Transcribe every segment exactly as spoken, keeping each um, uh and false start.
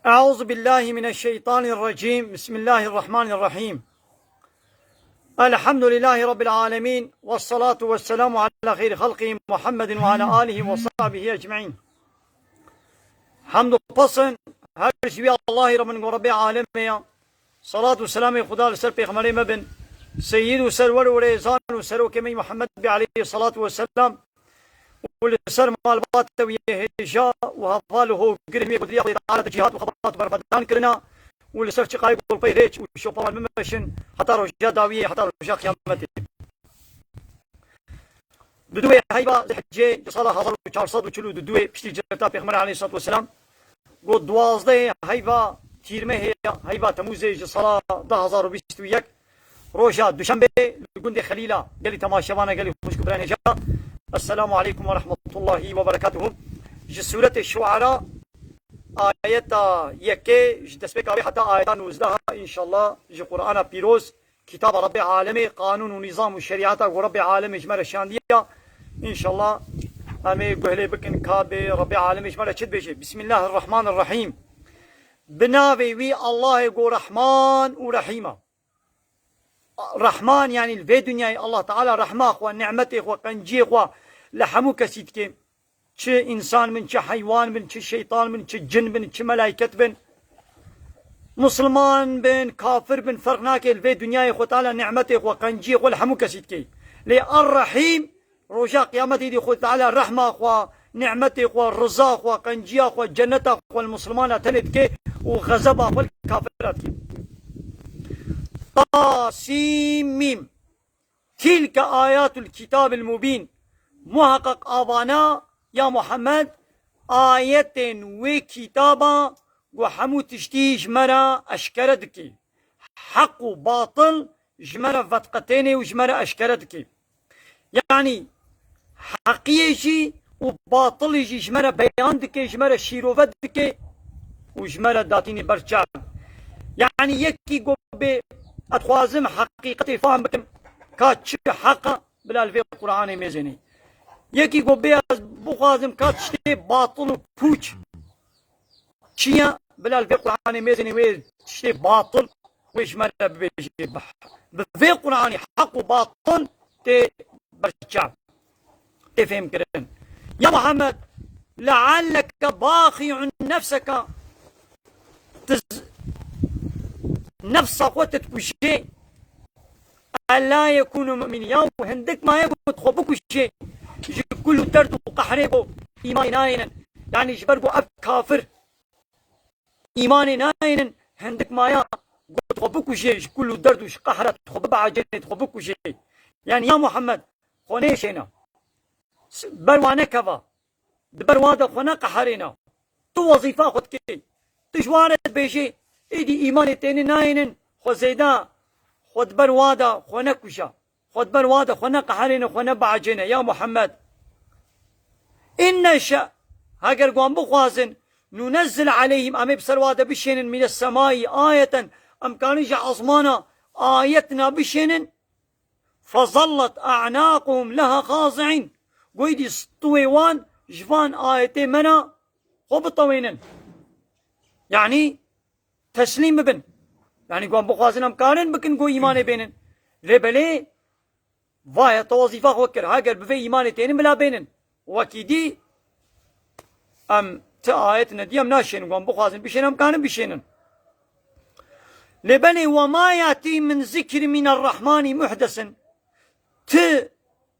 أعوذ بالله من الشيطان الرجيم. بسم الله الرحمن الرحيم. الحمد لله رب العالمين. والصلاة والسلام على خير خلقه محمد وعلى آله وصحبه أجمعين. Hemd û pesn her ji wî Allahî re bin ku Rebbê alemê ya. Salat û selamê Xuda li ser pêxemberê me bin. Seyyid û serwer û rêzan û serokê me Muhammed bî aleyhî salatu ve selam. û li ser malbata wî yê hêja û heval û hogirên wî yê ku di riya Xwedê Teala de cîhat û xebat û berxwedan kirina û li ser çiqayê golpeyê rêç û şopa wan bimeşin heta roja dawiyê, heta roja qiyametê. Di duwê heyva Zihcê ji sala hezar û çar sed û çil û du piştî hicreta Pêxember aleyhissalatu vesselam, ku duwazdehê heyva Tîrmehê ya, heyva Temûzê ji sala du hezar û bîst û yek, roja Duşenbê li gundê Xelîla, gelî temaşevana, gelî xwişk û birayên hêja. Esselamu aleykum ve rahmetullahi ve berekatuhu. Ji Sûretê Şuara ayeta yekê ji destpêka wê heta ayeta nûzdeh, înşallah ji Qur'ana Pîroz, Kitaba Rebbê Alemê, qanûn û nîzam û şerîeta ku Rebbê Alemê ji me re şandiye. Înşallah em ê guhlê bikin ka bê Rebbê Alemê ji me re çi dibêje. Bismillahirrahmanirrahîm. Bi navê wî Allahê ku Rehman û Rehîm e. Rehman, yanî li vê dinyayê Allah Teala rehma xwe, nimetê xwe, qenciyê xwe li hemû kesî dike. Çi însan bin, çi heywan bin, çi şeytan bin, çi cin bin, çi melayket bin. Musliman bin, kafir bin, ferq nake, li vê dinyayê Xwe Teala nimetê xwe, qenciyê xwe li hemû kesî dike. Lê Er-Rehîm, roja qiyametê dî Xwe Teala rehma xwe, nimetê xwe, riza xwe, qenciya xwe, cenneta xwe li Muslimana tenê dike û xezeba xwe li kafira dike. Tasîm Mîm. Tîlke ayatul kitabil mubîn. Muheqeq avana, ya Muhammed, ayetên wê kitaba ku hemû tiştî ji me re eşkere dike. Heq û batil ji me re vetqetêne û ji me re eşkere dike. Yanî heqiyê jî û batilê jî ji me re beyan dike, ji me re şîrove dike û ji me re datînî ber çav. Yanî yekî ku bê ez dixwazim heqîqetê fehm bikim, ka çi heq e, bila li vê Qur'anê mêzênê. Yekî ku bê ez bixwazim ka tiştê batil û pûç çi ye, bila li vê Qur'anê mêzênê wê tiştê batil wê ji me re bibêje. Bi, bi vê Qur'anê heq û batil tê berçav, tê fêhmkirin. Ya Muhammed, lealleke baxi'un nefseke, tu z-, nefsa xwe tu dikujê, ella yekûnû mu'minin. Ya û hindik maye ku tu xwe bikujê ji kul û derd û qehrê ku îmanê nayênin. Yanî ji ber ku ev kafir îmanê nayênin, hindik maya ku tu xwe bikujê ji kul û derd û ji qehre tu xwe bibeecenê, tu xwe bikujê. Yanî ya Muhammed, xwe nêşêne. Ber wa nekeva. Di ber wa de xwe neqeherêne. Tu wezîfa xwe dikê. Tu ji wan re dibêjê, êdî îmanê têne nayênin, xwe zêde, xwe di ber wa de xwe nekuje. Xwe di ber wa de xwe neqeherêne, xwe nebeecêne. Ya Muhammed. In neşe, heger wan bixwazin, nunezzil aleyhim, em ê bi ser wa de bişênin, mine semayî ayeten, em karin ji ezmana ayetna bişênin, fezallet a'naquhum leha xazi'in. Goydî stûyê wan ji van ayetê me re xwe bitewênin. Yanî teslîm bibin. Yanî wan bixwazin em karin bikin ku îmanê bênin. Lê belê vaye te wezîfa xwe kir. Heger bi vê îmanê tênin bila bênin. Wekî dî em ti ayet nedî em naşênin. Wan bixwazin bişênin em karin bişênin. Lê belê we ma yatî min zikri mîne rehmanî muhdesin. Ti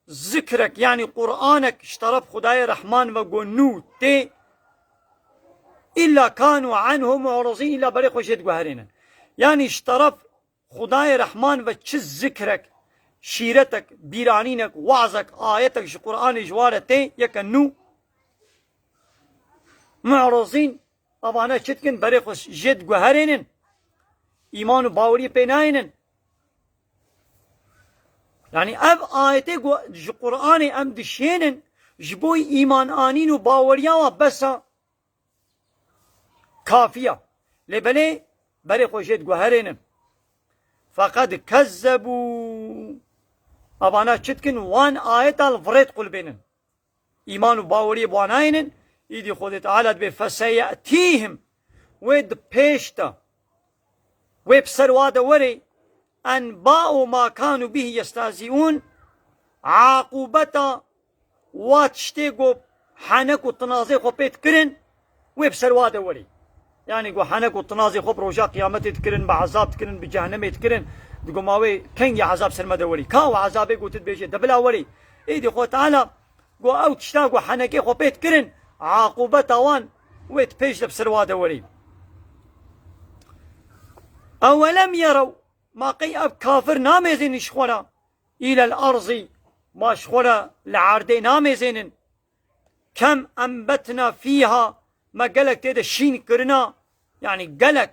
zikrek, yanî Qur'anek ji teref Xwedayê Rehman ve ku nû tê, îlla kanu anhu mu'rizîn, îlla berê xwe jê diguherênin. Yanî ji teref Xwedayê Rehman ve çi zikrek, şîretek, bîranînek, wazek, ayetek ji Qur'anê ji wa re tê, yeke nû, mu'rizîn, evane çi dikin, berê xwe jê diguherênin, îman û baweriyê pê nayênin. Yanî ev ayetê ku ji Qur'anê em dişênin, ji bo îman anîn û baweriya wa bes e, kafî ye. Lê belê berê xwe jê diguherênin. Feqed kezzebû. Evana çi dikin? Wan ayeta li virê diqulbênin. Îman û baweriyê bi wan nayênin, îdî Xwedê Teala dibê, feseyetîhim. wê di pêş de, wê bi ser wa de werê, enba'u ma kanu bihi yestehzi'un, aqûbeta wa tiştê ku henek û tinazê xwe pê dikirin, wê bi ser wa de werê. Yanî ku henek û tinazê xwe bi roja qiyametê dikirin, bi ezab dikirin, bi cehennemê dikirin, digo ma wê kengî ezab ser me de werî. Ka û ezabê ku tu dibêje de bila werê. Êdî Xwe Teala ku ew tişta ku henekê xwe pê dikirin, aqûbeta wan wê di pêş de bi ser wa de werî. Ewelem yerew, ma qey ev kafir namêzênin ji xwe re, îlel erzî, ma ji xwe re li erdê namêzênin. Kem embetna fîha, me gelek tê de şîn kirina, yanî gelek,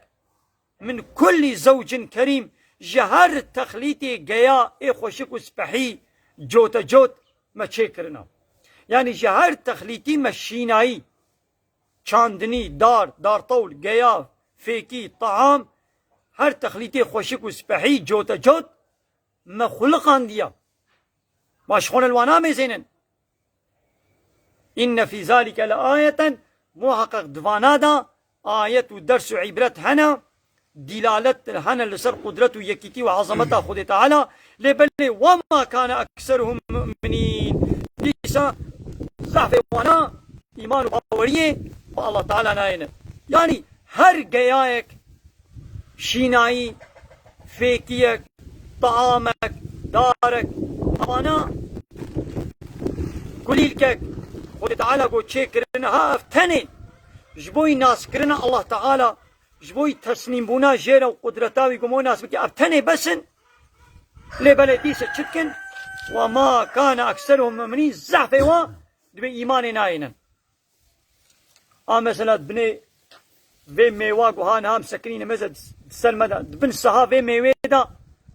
min kullî zewcin kerîm, ji her texlîtê geya ê xweşik û spehî, cote cot me çêkirina. Yanî ji her texlîtî me şînayî, çandinî, dar, dartewl, geya, fêkî, taam, her texlîtê xweşik û spehî, cote cot me xuliqandiya. Ma ji xwe re li wan namêzênin. Inne fî zalike le ayeten, muhaqqeq di vana de ayet û ders û îbret hene, dîlalet hene li ser qudret û yekîtî û azameta Xwedê Teala. Lê belê, "Wema kane ekseruhum mu'minîn." Dîsa zehfê wana îman û baweriyê bi Allah Teala nayêne. Yanî her geyayek, şînayî, fêkiyek, taamek, darek, evana kulîlkek, Xwedê Teala got çêkirine, ha ev tenê ji bo yî naskirina Allah Teala, ji bo yî teslîmbûna jê re û qudreta wî, got me nas bike, ev tenê bes in. Lê belê dîse çi dikin? "Wema kane ekseruhum mu'minîn", zehfê wa dibê îmanê nayênin. A mesela di binê vê mêwa ku ha niha em sekinîne meze di ser me de, di bin saha vê mêwê de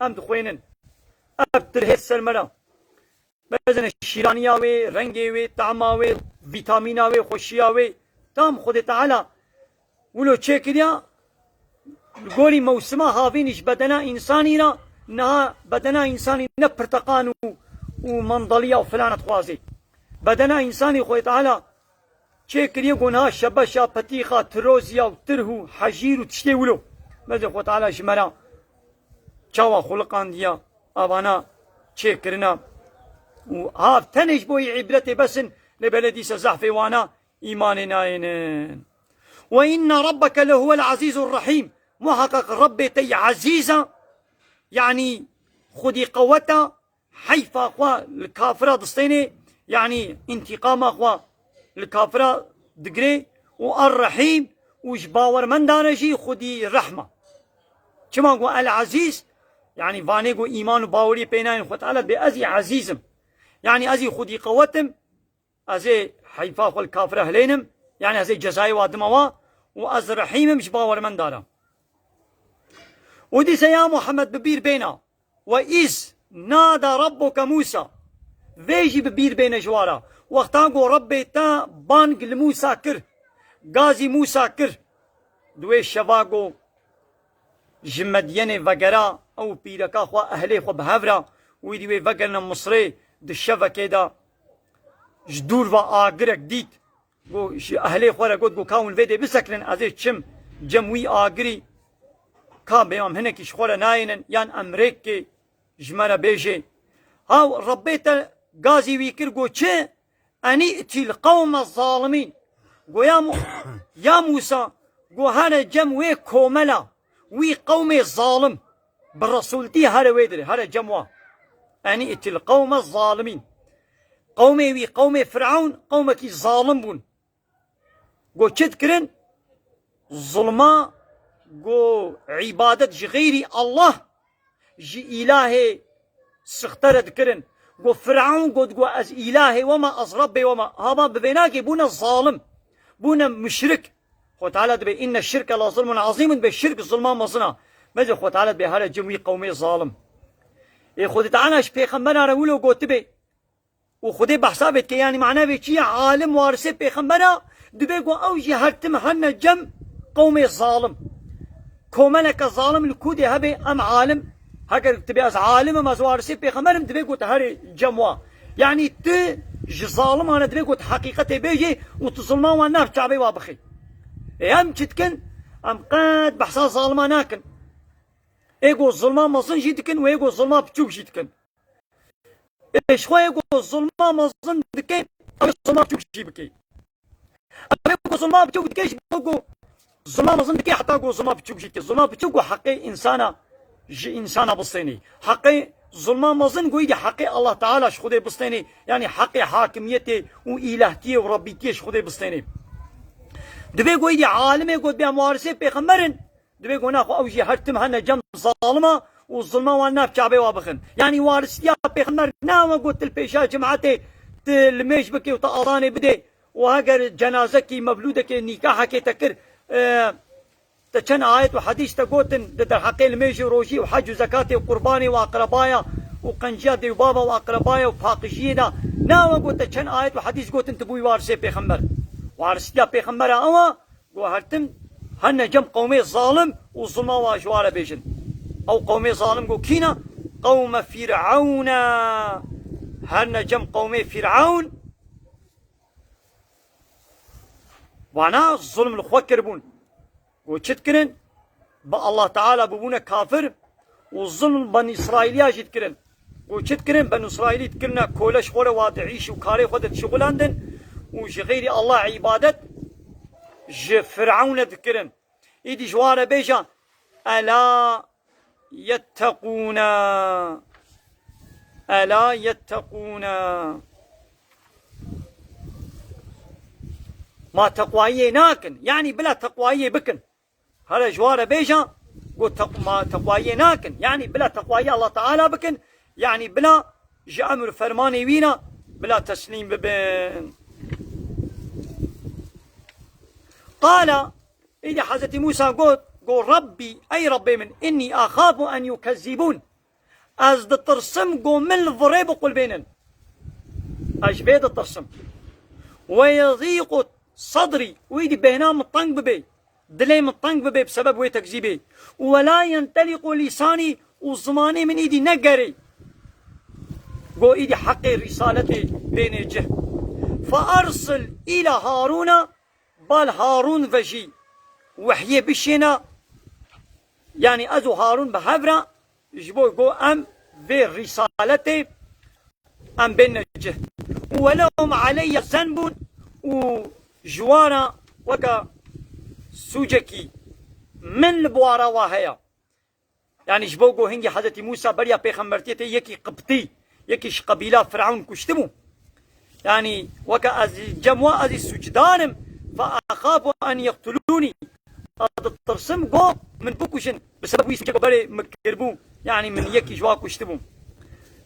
em dixwênin. Ev tirhê ser me de. Mezene şîraniya wê, rengê wê, tama wê, vîtamîna wê, xweşiya wê. Tam Xwedê Teala wilo çêkiriya, li gorî mewsima havînî ji bedena însanî re, niha bedena însanî ne pirteqan û, û mandaliya û filana dixwazê. Bedena însanî Xwedê Teala çêkiriye ku niha şebeşa, petîxa, tiroziya û tirh û hejîr û tiştê wilo. Mezê Xwedê Teala ji me re çawa xuliqandiya, avana çêkirina û hav tenê ji bo yî îbretê bes in, lê belê dîsa zehfê wana îmanê nayênin. "Ve inne rabbeke lehuvel azîzur rahîm." Muhaqqeq Rabbê te yî ezîz e, yanî xwedî qewet e, heyfa xwe li kafira distênê, yanî întîqama xwe li kafira digirê û Er-Rehîm û ji bawermendan re jî xwedî rehm e. Çima ku El-Ezîz, yanî vanê ku îman û baweriyê pê nayên Xwedê Teala dibê ez î ezîz im. Yanî ez î xwedî qewet im, ez ê heyfa xwe li kafira hilênim, yanî ez ê cezayê wa dima wa û ez rehîm im ji bawermenda re. Û dîse ya Muhammed bi bîr bêna, "Ve iz nada rabbuke Musa." Vê jî bi bîr bêne ji wa re. Wexta ku Rebbê te bang li Musa kir, gazî Musa kir, di wê şeva ku ji Medyenê vegera, ew pîreka xwe, ehlê xwe bi hev re, wî dî wê vegerine Misrê, di şevekê de ji dûr ve agirek dît. Got, ji ehlê xwe re got, got, "Ka hûn vê dê bisekinin, ez ê çim cem wî agirî, ka bê em hinekî ji xwe re nayênin, yan em rêkê ji me re bêjê." Haw Rebbê te gazî wî kir, got, "Çi? Enî itîl qewme zalimîn." Got, "Ya Mu-, ya Mûsa, got, here cem wê komela, wî qewmê zalim." Bi resûltî here wê dirê, here cem wa. Enî itîl qewme zalimîn. Qewmê wî, qewmê Firewn, qewmekî zalim bûn. Got çi dikirin? Zulma, got îbadet ji xeyrî Allah, ji îlahê sixte re dikirin. Got Firewn, got, got ez îlahê we me, ez Rebbê we me. Hama bi vênakê bûne zalim, bûne muşrik. Xwe Teala dibê, "Inne şirke la zulmun azîm", dibê şirk zulma mezin a. Mece Xwe Teala dibê here cem wî qewmê zalim. Ê Xwedê Teala ji pêxemberan re wilo gotibê. Û Xwedê behsa vê dike, yanî mana vê çi ye? Alim warisê pêxembera, dibê ku ew jî her tim herne cem qewmê zalim. Komeleke zalim li ku dê hebe em alim, heger tu bê ez alim im, ez warisê pêxember im, dibê ku tu herê cem wa. Yanî tu ji zaliman re dibê ku tu heqîqetê bêjê û tu zulman wan nav çavê wa bixê. Ê em çi dikin? Em qet behsa zalima nakin. Ê ku zulma mezin jî dikin û ê ku zulma biçûk jî dikin. Ê ji xwe ê ku zulma mezin dike, ew ê zulma biçûk jî bike. Ew ê ku zulma biçûk dike, ji bo ku zulma mezin dike, heta ku zulma biçûk jî dike. Zulma biçûk ku heqê însana ji însana bistênê. Heqê zulma mezin ku êdî heqê Allah Teala ji Xwedê bistênê. Yanî heqê hakimiyetê û îlahtiyê û Rebbîtiyê ji Xwedê bistênê. Divê ku êdî alimê got bê em warisê pêxember in, Divê ku naxwe ew jî her tim hene cem zalima û zulma wan nav çavê wa bixin. Yanî waristiya pêxember ne ew e ku tu li pêşa cimetê tu limêj bikê û te azanê bidê û heger cenazekî, mevlûdekê, nîkahekê te kir, e, te çend ayet û hedîs te gotin di derheqê limêjê, rojî û hec û zekatê û qurbanê û aqrebaya û qenciya dê û bava û aqrebaya û paqijiyê de, ne ew e ku te çend ayet û hedîs gotin tu bûyî warisê pêxember. Waristiya pêxembera ew e, Go her tim herne cem qewmê zalim û zulma wa ji wa re bêjin. Ew qewmê zalim go kî ne? Qewme Fîr'ewne. Herne cem qewmê Fîr'ewn. Wana zulm li xwe kiribûn. Go çi dikirin? Bi Allah Teala bibûne kafir û zulm Benî Îsraîliya jî dikirin. Û çi dikirin? Benî Îsraîlî dikirine kole, ji xwe re wa di îş û karê xwe de dişixulandin û ji xeyrî Allah îbadet ji Fir'ewnê dikirin. Îdî ji wan re bêje, ela yetteqûne. Ela yetteqûne. Ma teqwayiyê nakin? Yanî bila teqwayiyê bikin. Here ji wan re bêje, got, teq-, ma teqwayiyê nakin. Yanî bila teqwayî Allah Teala bikin. Yanî bila ji emr fermanê wî re bila teslîm bibin. Qala, îdî Hezretî Mûsa got, got, Rabbî, ey Rabbê min, innî axafu en yukezzîbûn. Ez ditirsim ku min li virê biqulbênin. Ez ji vê ditirsim. Ve yezîqu sedrî, û îdî bêhna min teng bibe, dilê min teng bibe bi sebeb wê tekzîbê. Û ve la yentelîqu lîsanî, û zimanê min îdî negerê. Go îdî heqê rîsaletê bênê cih. Fe ersil îla Harûna, bal Harûn ve jî wehyê bişêne. Yanî ez û Harûn bi hev re ji bo go em vê rîsaletê em bêne cih. Û welehum aleyye zenbûn, û ji wan re weke sûcekî min li bwara wa heye. Yanî ji bo go hingî Hezretî Mûsa beriya pêxembertiyê tê yekî qibtî, yekî ji qebîla Firewn kuştibû. Yanî weke ez cem wa ez î sûcdar im, fe axafu en yeqtulûnî. Ez ditirsim go min bikujin. Bi sebeb wî sûcê ku berê min kiribû, yanî min yekî ji wa kuştibû.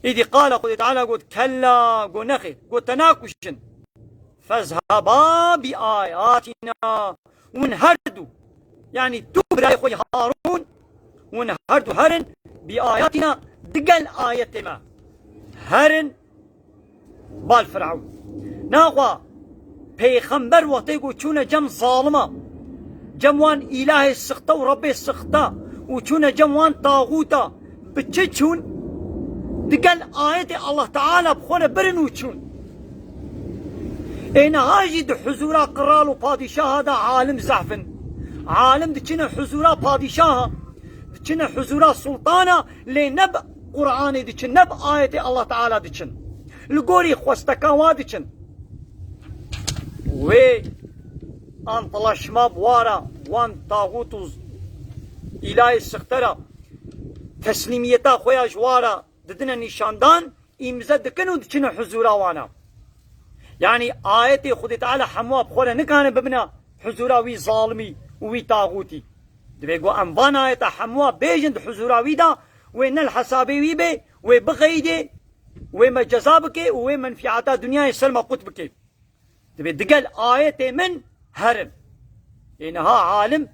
Îdî qala Xwedê Teala got, kella, got nexêr, got te nakuşin. Fezheba bi ayatina. Hûn her du, yanî tu birayê xwe yî Harûn, hûn her du herin bi ayatina, digel ayetê me. Herin bal Firewn. Naxwe pêxember wextê ku çûne cem zalima, cem wan îlahê sixte û Rebbê sixte û çûne cem wan taxûta, bi çi çûn? Digel ayetê Allah Teala bi xwe re birin û çûn. Ê niha jî di huzûra qral û padîşaha de alim zehf in. Alim diçine huzûra padîşaha, diçine huzûra sultana, lê ne bi Qur'anê diçin, ne bi ayetê Allah Teala diçin. Li gorî xwesteka wa diçin. Wê antlaşma bi wa re, wan taxût û îlahê sixte re, teslîmiyeta xwe ya ji wa re didine nîşandan, îmze dikin û diçine huzûra wana. Yanî ayetê Xwedê Teala hemûa bi xwe re nikane bibine huzûra wî zalimî û wî taxûtî. Divê ku em van ayeta hemûa bêjin di huzûra wî de, wê ne li hesabê wî bê, wê bixeyidê, wê me ceza bike û wê menfîata dinyayê ser me qut bike. Divê digel ayetê min herin. Ê niha alim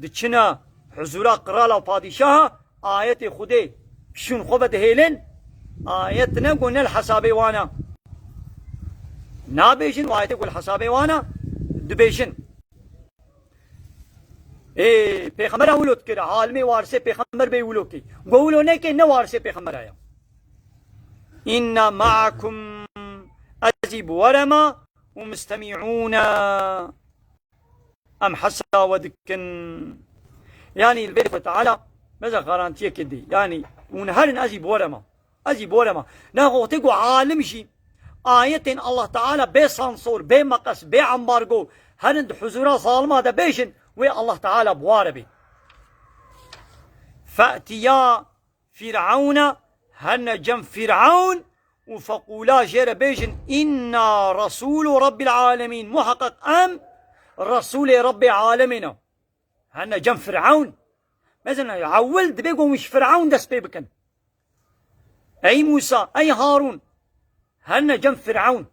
diçine huzûra qirala û padîşaha, ayetê Xwedê pişûn xwe vedihêlin, ayet ne ku ne li hesabê wan e. Nabêjin û ayetê ku li hesabê wan e, dibêjin. Ê, pêxembera wilo dikir, alimê warisê pêxember bê wilo kê. Go wilo neke, ne warisê pêxembera ya. Inna ma'akum, ez î bi we re me û mustemi'ûne. em hesaba we dikin. Yanî li vê Teala meze garantiyekê dê. Yanî hûn herin ez jî bi we re me. Ez jî bi we re me. Naxwe wextê ku alim jî ayetên Allah Teala bê sansor, bê meqes, bê ambargo herin di huzura zalima de bêjin, wê Allah Teala bi we re bê. Fe'tiya Fîr'ewna, herne cem Fîr'ewn û feqûla jê re bêjin, "Înna resûlû Rebbîl alemîn." Muheqeq em Resûlê Rebbê alemê ne. Herne cem Fîr'ewn. Mesela, ewil dibê ku hûn ji Fîr'ewn dest pê bikin. Ey Mûsa, ey Harûn, herne cem Fîr'ewn.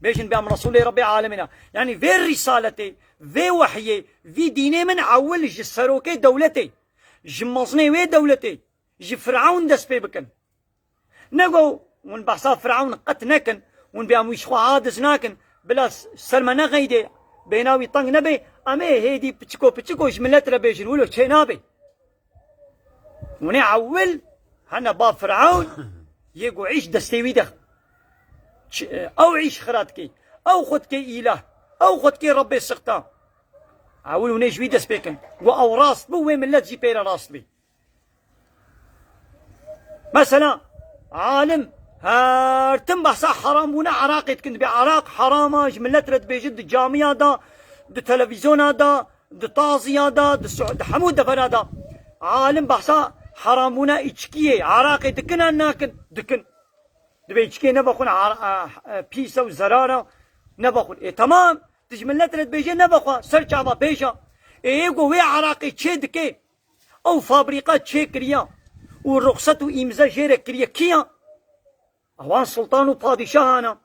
Bêjin, "Bê em Resûlê Rebbê alemê ne." Yanî vê rîsaletê, vê wehyê, vî dînê min ewil ji serokê dewletê, ji mezinê wê dewletê, ji Firawn dest pê bikin. Nego hûn behsa Firawn qet nekin, hûn bê em wî ji xwe aciz nakin, bila s-, ser me nexeydê, bêhna wî teng nebe, em ê hêdî piçiko piçiko ji milet re bêjin, wilo çê nabe. Hûn ê ewil hene ba Firawn yê ku îş destê wî de. Ç-, ew îş xira dike, ew xwe dike îlah, ew xwe dike Rebbê sixta. Ewil hûn ê ji wî dest pê kin. Ku ew rast bû, wê milet jî pê re rast bê. Mesela, alim her tim behsa herambûna Iraqê dikin. Dibê Iraq herama, ji milet re dibêjin, di camiya de, di televîzyona de, di taziya de, di su-, di hemû devera de. Alim behsa herambûna îçkiyê Iraqê dikin an nakin? Dikin. Dibê îçkiyê nevexwin, a-, a-, a-, pîs e û zerar e, nevexwin. Ê, temam, tu ji milet re dibêje nevexwe, ser çava bêje. Ê, yê ku wê Iraqê çê dike, ew fabrîka çêkiriya û ruxset û îmze jê re kiriye kî ya? Ewan sultan û padîşahan e.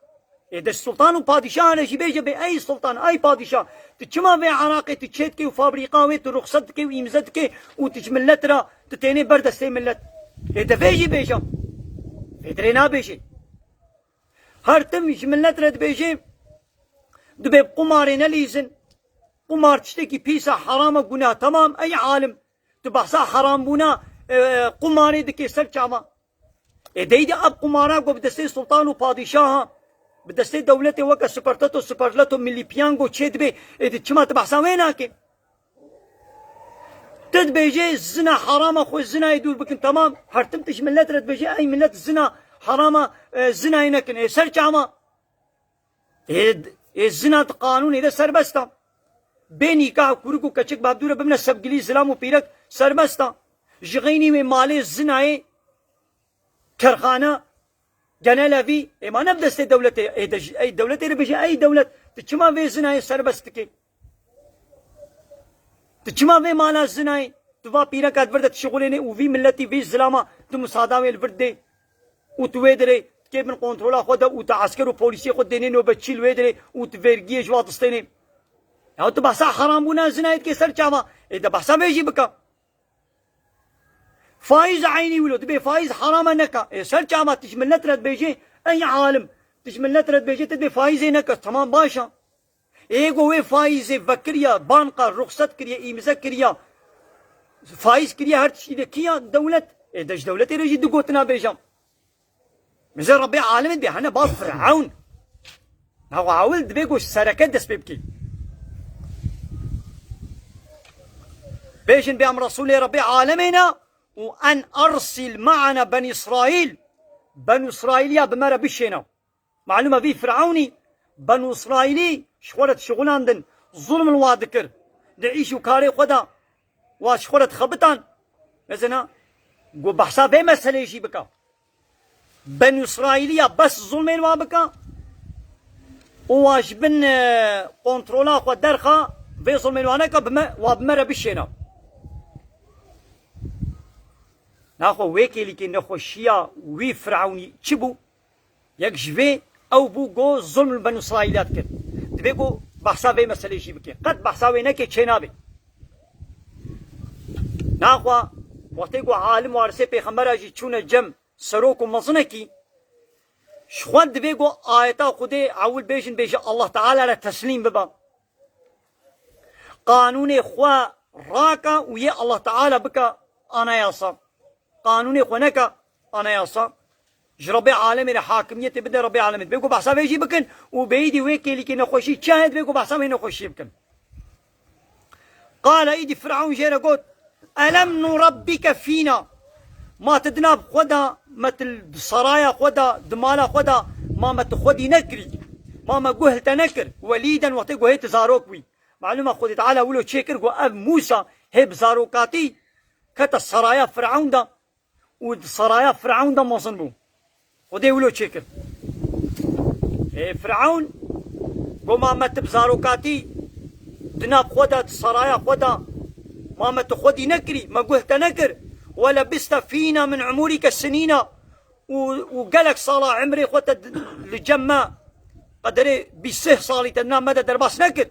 Ê de sultan û padîşahan e jî bêje bê, ey sultan, ey padîşah, tu çima vê Iraqê tu çê dikê û fabrîka wê tu ruxset dikê û îmze dikê û tu ji milet re tu tênê ber destê milet? Ê de vê jî bêje. Vê dirê nabêje. Her tim ji milet re dibêje, dibê bi qumarê nelîzin. Qumar tiştekî pîs e, heram e, gunah. Temam, ey alim, tu behsa herambûna, e, qumarê dikê ser çava. Ê, deydê ev qumara ku bi destê sultan û padîşaha, bi destê dewletê weke Supertato, Superlato, Milli Piyango çê dibe, ê, di çima tu behsa wê nake? Tu dibêjê zina herama, xwe zinayê dûr bikin, temam. Her tim tu ji milet re dibêjê, ey milet zina herama, e, zinayê nekin. Ê, ser çava? Ê, ê zina di qanûnê de serbest e. Bê nîkah kurik û keçik bi hevdû re bibine sevgilî, zilam û pîrek serbest e. Ji xeynî wê malê zinayê kerxane, genelevî, ê ma ne bi destê dewletê, ê de ji, ey dewletê re bêje, ey dewlet, tu çima vê zinayê serbest dikê? Tu çima vê mala zinayê, tu va pîreka di vir de dişixulênê û vî miletî, vî zilama tu musada wê li vir dê û tu wê dirê dikê bin kontrola xwe de û tu esker û polîsê xwe dênê nobetçî li wê dirê û tu vergiyê ji wa distênê? Ya tu behsa herambûna zinayê dikê ser çava, ê de behsa vê jî bike. Faîz eynî wilo, dibê faîz herama neka. Ê ser çava tu ji milet re dibêjê, ey alim, tu ji milet re dibêjê, tu dibê faîzê neke. Temam, baş e. Ê go wê faîzê vekiriya, banka ruxset kiriye, îmze kiriya, faîz kiriye, her tiştî de kî ya? Dewlet. Ê de ji dewletê re jî du gotina bêje. Mizê Rebbê alemê dibê hene ba Firewn. Naxwe ewil dibê ku ji sereke dest pê bikê. Bêjin bê em Resûlê Rebbê alemê ne û en ersil me'ana Benî Îsraîl. Benû Îsraîliya bi me re bişêne. Malûm e vî Firewnî Benû Îsraîlî ji xwe re dişixulandin, zulm li wa dikir. Di îş û karê xwe de wa ji xwe re dixebitan. Mesela, ku behsa vê meseleyê jî bike. Benû Îsraîliya bes zulmên wa bike û wa ji bin, e, kontrola xwe derxe, vê zulmên wa neke, bi me, wa bi me re bişêne. Naxwe wê kêlîkê nexweşiya wî Firewnî çi bû? Yek ji vê ew bû ku zulm li Benû Îsraîliya dikir. Divê ku behsa vê meselê jî bike. Qet behsa wê neke çê nabe. Naxwe wextê ku alim warisê pêxembera jî çûne cem serok û mezinekî, ji xwe divê ku ayeta Xwedê ewil bêjin, bêje Allah Teala re teslîm bibe. Qanûnê xwe rake û yê Allah Teala bike anayasa. Qanûnê xwe neke anayasa. Ji Rebbê alemê re hakimiyetê bide Rebbê alemê. Divê ku behsa vê jî bikin û bêyî dî wê kêlîkê nexweşî çi heye, divê ku behsa wê nexweşiyê bikin. Qale, îdî Firewn jê re got, "Elem nurabbike fîna." Ma tu di nav xwe de, me tu di saraya xwe de, di mala xwe de, ma me tu xwedî nekirî? Ma me guh li te nekir? Welîden, wextê guhê tu zarok bûyî. Malûm e Xwedê Teala wilo çêkir, got, ev Mûsa hê bi zarokatî kete saraya Firewn de û di saraya Firewn de mezin bû. Xwedê wilo çêkir. Ê, Firewn got, "Ma me tu bi zarokatî di nav xwe de, di saraya xwe de, ma me tu xwedî nekirî, me guh te nekir? Welebiste fîna min umurike sinîna." Û, û gelek sala emrê xwe te di, li cem me qederê bîst sih salî te di nav me de derbas nekir.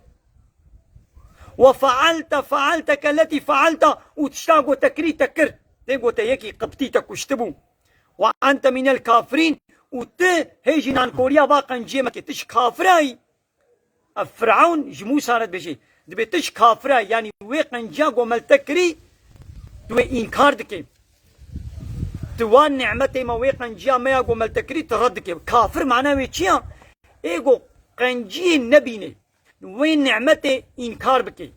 "Ve fealte fealteke letî fealta", û tişta got te kirî te kir. Tê got te yekî qibtî te kuştibû. "Ve ente minel kafirîn", û tu hê jî nankoriya va qenciyê me kê, tu ji kafirayî. Ev Firewn ji Mûsa re dibêje, dibê tu ji kafira, yanî wê qenciya ku me li te kirî, tu wê înkar dikê. Tu wan nimetê me, wê qenciya me ya ku me li te kirî, tu red dikê. Kafir mana wê çi ya? Ê ku qenciyê nebînê, wê nimetê înkar bikê.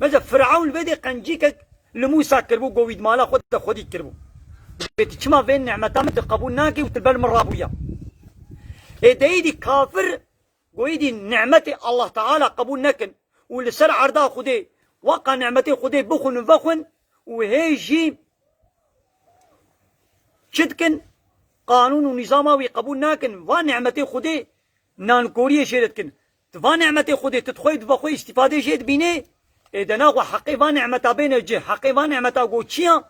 Mesela Firewn vê dê qencîkek li Mûsa kiribû, ku wî di mala xwe de xwedî kiribû. Dibê tu çima vê nimeta min tu qebûl nakî û tu li ber min rabûya? Ê de êdî kafir Goyî dî nimetê Allah Teala qebûl nekin û li ser erda Xwedê weqa nimetê Xwedê bixwin û vexwin û hê jî çi dikin? Qanûn û nîzama wî qebûl nakin. Va nimetê Xwedê nankoriyê jê re dikin. Tu va nimetê Xwedê tu dixweyî tu vexwe îstîfadê jê dibînê, ê de naxwe heqê va nimeta bêne cih. Heqê va nimeta got çi ya?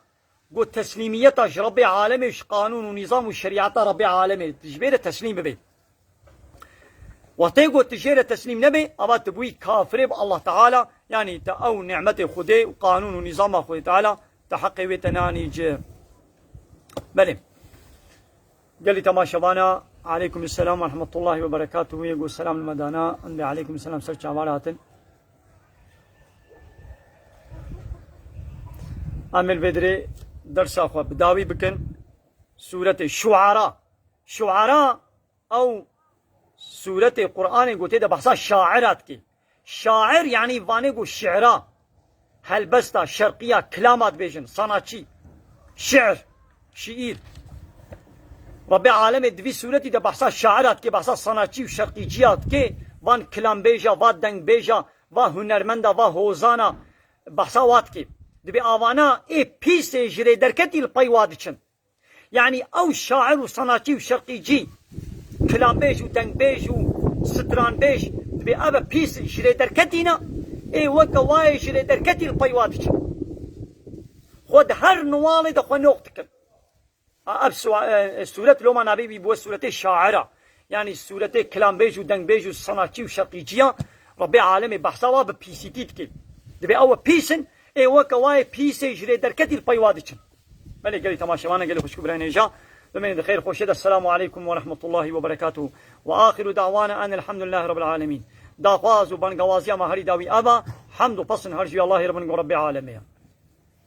Got teslîmiyeta ji Rebbê alemê, ji qanûn û nîzam û şerîeta Rebbê alemê. Tu ji bê re teslîm bibê. Wextê got tu jê re teslîm nebê, ava tu bûyî kafirê bi Allah Teala, yanî te ew nimetê Xwedê û qanûn û nîzama Xwedê Teala, te heqê wê te nanî cih. Belê. Gelî temaşevana, aleykum selam ve rahmetullahi ve berekatuhu, yê got selam li me dana, em dê aleykum selam ser çavan hatin. Em ê li vê dirê dersa xwe bi dawî bikin. Sûretê Şuara. Şuara ew sûretê Qur'anê ku tê de behsa şaira dike. Şair yanî vanê ku şi'ra, helbesta, şerqiya, kilama dibêjin, sanatçî, şi'r, şiîr. Rebbê alemê di vî sûretî de behsa şaira dike, behsa sanatçî û şerqîciya dike, van kilambêja, va dengbêja, va hunermenda, va hozana, behsa wa dike. Dibê avana ê pîsê ji rê derketî li pey wa diçin. Yanî ew şair û sanatçî û şerqîcî, kilambêj û dengbêj û stranbêj, dibê ev e pîs ji rê derketî ne, ê weke wayê ji rê derketî li pey wa diçin. Xwe di her niwalê de xwe noq dikin. A, ev sua-, e, e, sûret loma navê wî bûye sûretê şaira. Yanî sûretê kilambêj û dengbêj û sanatçî û şerqîciya Rebbê alemê behsa wa bi pîsîtî dike. Dibê ew e pîs in, ê weke wayê pîsê ji rê derketî li pey wa diçin. Belê gelî temaşevana, gelî xwişk û birayên hêja, bimînin di xêr xweşê de. Selamu aleykum ve rahmetullahi ve berekatuhu. Ve axiru da'wana enelhamdülillahi rabbil alemin. Daxwaz û bangawaziya me herî dawî ev e, hemd û pesn her ji Allahî re bin ku Rebbê alemê ye.